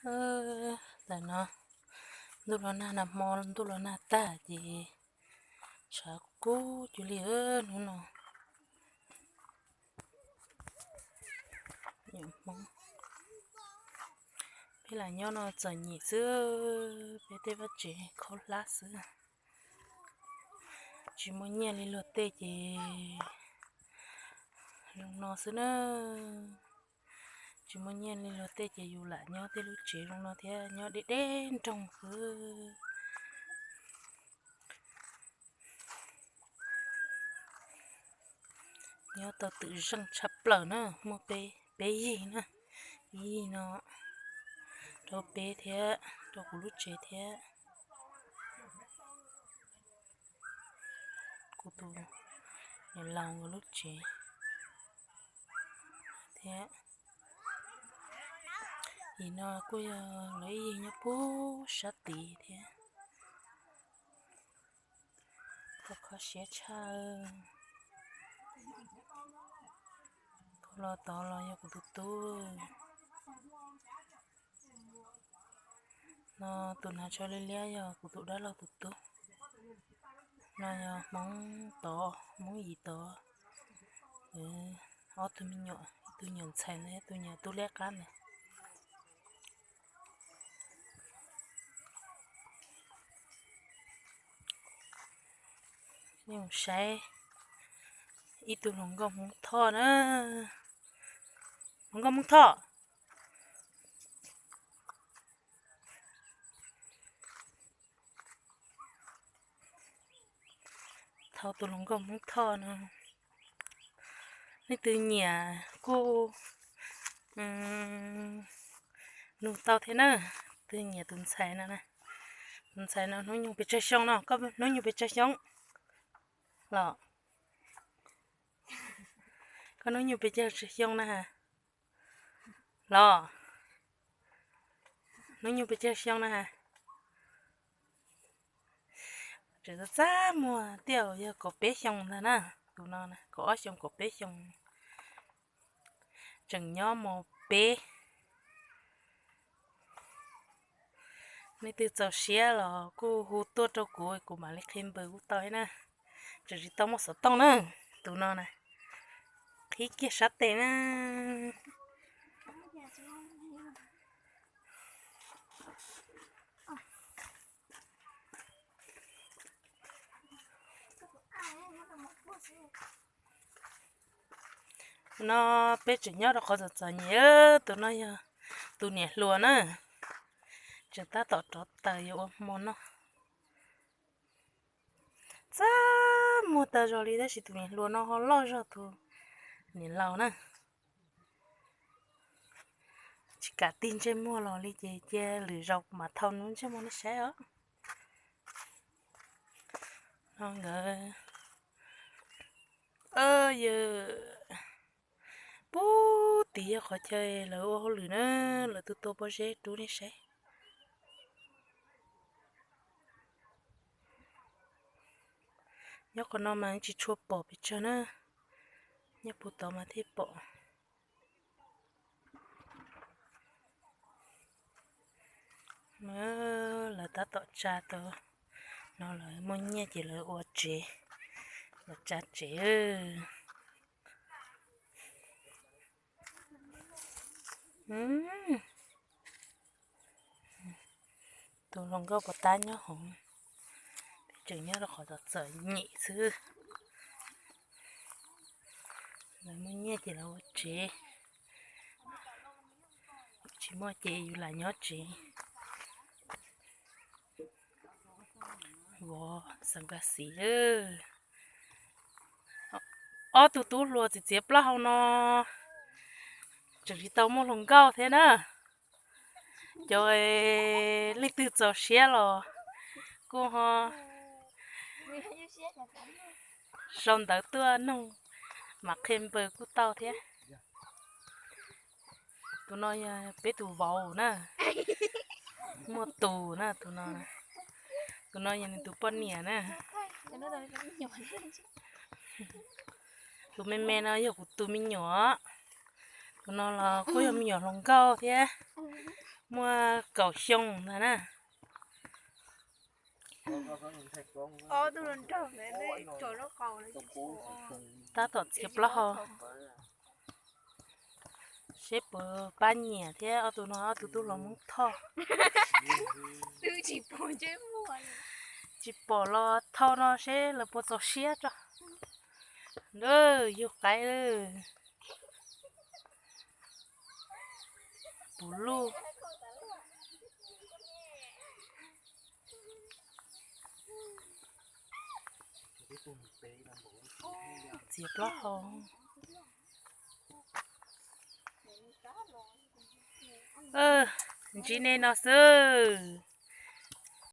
Tam no ntuj los nag, nag hmo ntuj los nag tag ces tshav kub kub cuag li hnub no. Peb lam nyob no txom nyem xwb, peb tej vaj tsev khaub hlab xwb, tsis muaj nyiaj li luag tej ces zoo no xwb na. Tsis muaj nyiaj li luag tej ces yus lam nyob tej lub tsev zoo no thiab, nyob deb deb nroog xwb. Nyob tau twm zeej tshaj plaws na, muaj peb, peb yig na, yig no rau peb thiab rau kuv lub tsev thiab kuv tus niam laus nkawd lub tsev thiab. Yim no kuj yog lawv ib yig nyob puag sab tid thiab. Kho kho siab tshaj. Los tod los yog kuv tus tub. No tus hnav tsho liab liab yog kuv tus dab laug tus tub. No yog Hmoob tod, Hmoob Yim tod. Ob tug me nyuam, ib tug nyuam ntxhais ntawd, ib tug nyuam tub liab qab ntawd. Nej mus saib ib tug hluas nkauj Hmoob Thoj na. Hluas nkauj Hmoob Thoj. Thaum tus hluas nkauj Hmoob Thoj no, leej twg nyiam kuj nug tau thiab na. Twg nyiam tus ntxhais no, tus ntxhais no hnub nyoog pes tsawg xyoo no? Koj hnub nyoog pes tsawg xyoo los? Koj hnub nyoog pes tsawg xyoo na? Los, hnub nyoog pes tsawg xyoo na? Tseem txaj muag tiaj, yog kaum peb xyoo ntag na. Tus no kaum ob xyoo kaum peb xyoo, tseem nyob mos peb. Nej leej twg txaus siab los kuj hu tuaj rau kuv, kuv mam li qhia npawb kuj tau na. Tseem tsis tau muaj xov tooj na. Tus no na, qhib kiag sab tes na. Tus no peb tseem nyob rau qhov txom txom nyem. Tus no yog tus niam hluas na, tseem tab tom rov taws yuav ua hmo noj. Txaj muag tas zog li tab sis tus niam hluas no ho loj zog tus niam laus na. Tsis kam tig ntsej muag los li ces cia lwm zaus mam thau nws ntsej muag nej saib os. No nkawd, yawg, puag tid yog qhov chaw lawv ua hauj lwm na, lawv tuaj tua pob zeb rub nej saib. Nyob qhov no mas tsis tshua pom pes tsawg na, nyob puag tod mas thiaj pom. Lawv tab tom tsa tau no, lawv muaj nyiaj ces lawv ua tsev, lawv tsa tsev. Tus hluas nkauj puas tab nyob hauv, peb tseem nyob rau qhov txom txom nyem xwb. Lawv muaj nyiaj ces lawv ua tsev, tsis muaj ces yus lam nyob tsev. Vov xeem kas xis. Ob tug tub hluas txiv txiav plaub hau no tseem tsis tau muaj hluas nkauj thiab na. Cov leej twg txaus siab los kuj ho sau ntawv tuaj noog mam qhia npawb kuj tau thiab. Tus no yog peb tus vauv na, muaj tus na tus no. Tus no yog nws tus poj niam na. Tus me me no yog kuv tus me nyuam. Tus no los kuj yog me nyuam hluas nkauj thiab, muaj kaum xyoo ntag na. Tab tom txiav plaub hau, seb puas pab nyiam thiab ob tug no ob tug tub hluas Hmoob Thoj. Tsis pom los thau no seb lawv puas txaus siab tso. Yug qaib lawm. Puv luj. Txiav plaub hau. Ntsib nej no xwb.